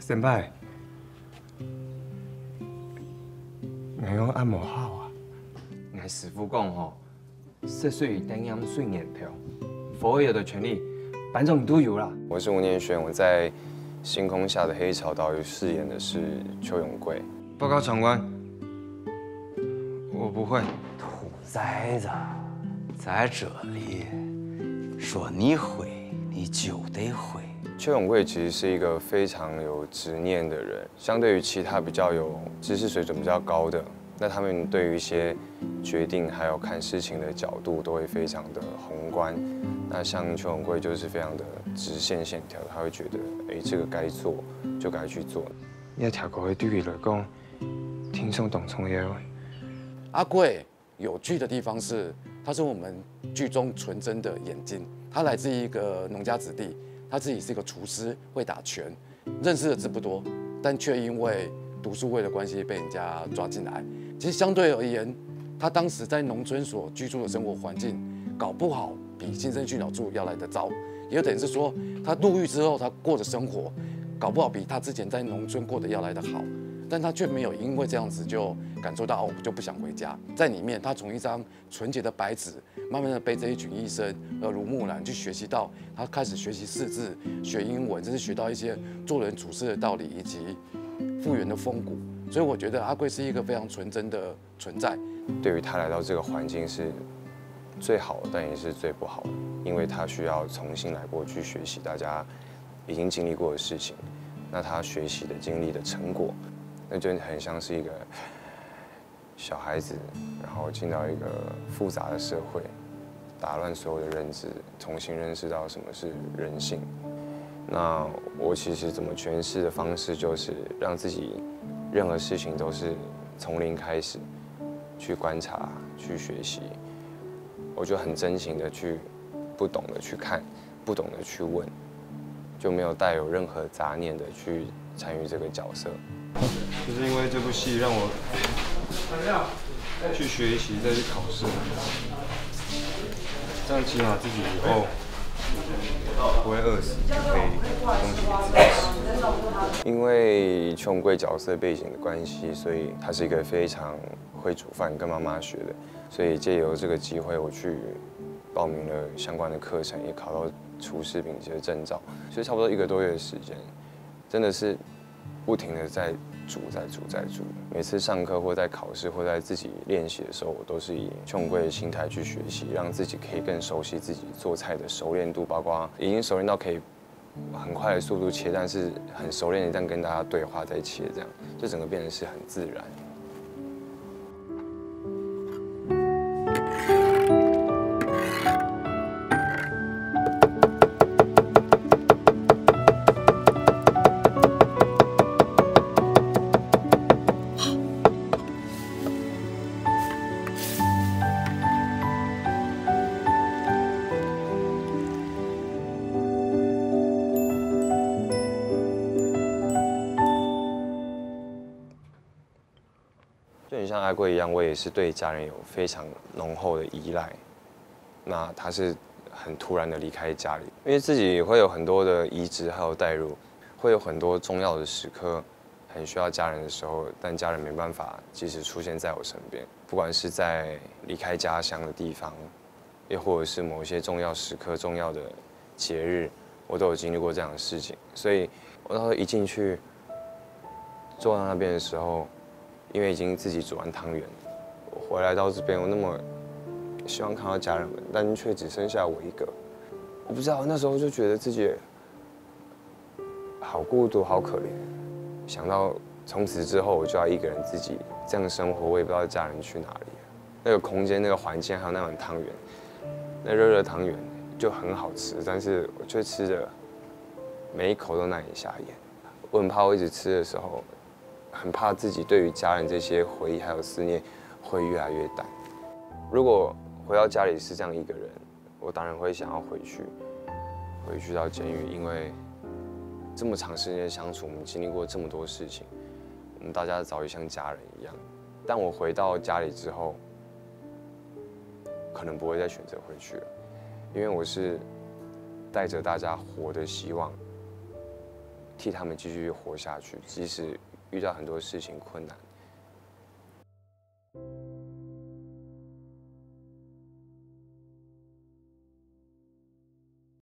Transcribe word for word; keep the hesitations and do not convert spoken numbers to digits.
先輩，𠊎樣恁無效啊！𠊎師傅講吼，食水等鹽水源頭，所有的權利，班長你都有啦。我是吳念軒，我在《星空下的黑潮岛嶼》饰演的是邱永贵。报告长官，我不会。兔崽子，在这里说你会，你就得会。邱永贵其实是一个非常有执念的人，相对于其他比较有知识水准比较高的，那他们对于一些决定还有看事情的角度都会非常的宏观。那像邱永贵就是非常的直线线条，他会觉得，哎，这个该做就该去做。你个条狗对佢来讲，轻松当重要。阿贵有趣的地方是，他是我们剧中纯真的眼睛。他来自一个农家子弟，他自己是一个厨师，会打拳，认识的字不多，但却因为读书会的关系被人家抓进来。其实相对而言，他当时在农村所居住的生活环境，搞不好比新生训导处要来得糟，也有点是说，他入狱之后他过的生活，搞不好比他之前在农村过得要来得好，但他却没有因为这样子就感受到哦，我就不想回家。在里面，他从一张纯洁的白纸，慢慢的被这一群医生耳濡目染去学习到，他开始学习识字、学英文，甚至学到一些做人处事的道理以及复原的风骨。所以我觉得阿贵是一个非常纯真的存在。对于他来到这个环境是最好的，但也是最不好的，因为他需要重新来过去学习大家已经经历过的事情，那他学习的经历的成果，那就很像是一个小孩子，然后进到一个复杂的社会，打乱所有的认知，重新认识到什么是人性。那我其实怎么诠释的方式，就是让自己任何事情都是从零开始，去观察、去学习。我就很真情的去不懂的去看，不懂的去问，就没有带有任何杂念的去参与这个角色。就是因为这部戏让我去学习，再去考试，这样起码自己以后不会饿死，可以有东西给自己吃。因为邱永贵角色背景的关系，所以他是一个非常会煮饭、跟妈妈学的，所以借由这个机会，我去报名了相关的课程，也考到厨师丙级的证照，所以差不多一个多月的时间，真的是不停的在煮、在煮、在煮。每次上课或在考试或在自己练习的时候，我都是以邱永贵的心态去学习，让自己可以更熟悉自己做菜的熟练度，包括已经熟练到可以很快的速度切，但是很熟练的这样跟大家对话在切，这样就整个变得是很自然。就很像阿贵一样，我也是对家人有非常浓厚的依赖。那他是很突然的离开家里，因为自己会有很多的移植还有代入，会有很多重要的时刻，很需要家人的时候，但家人没办法及时出现在我身边。不管是在离开家乡的地方，又或者是某一些重要时刻、重要的节日，我都有经历过这样的事情。所以我那时候一进去坐到那边的时候，因为已经自己煮完汤圆，我回来到这边，我那么希望看到家人们，但却只剩下我一个。我不知道，那时候就觉得自己好孤独，好可怜。想到从此之后，我就要一个人自己这样生活，我也不知道家人去哪里。那个空间、那个环境，还有那碗汤圆，那热热汤圆就很好吃，但是我却吃的每一口都难以下咽。我很怕我一直吃的时候，很怕自己对于家人这些回忆还有思念会越来越淡。如果回到家里是这样一个人，我当然会想要回去，回去到监狱，因为这么长时间的相处，我们经历过这么多事情，我们大家早已像家人一样。但我回到家里之后，可能不会再选择回去了，因为我是带着大家活的希望，替他们继续活下去，即使遇到很多事情困难。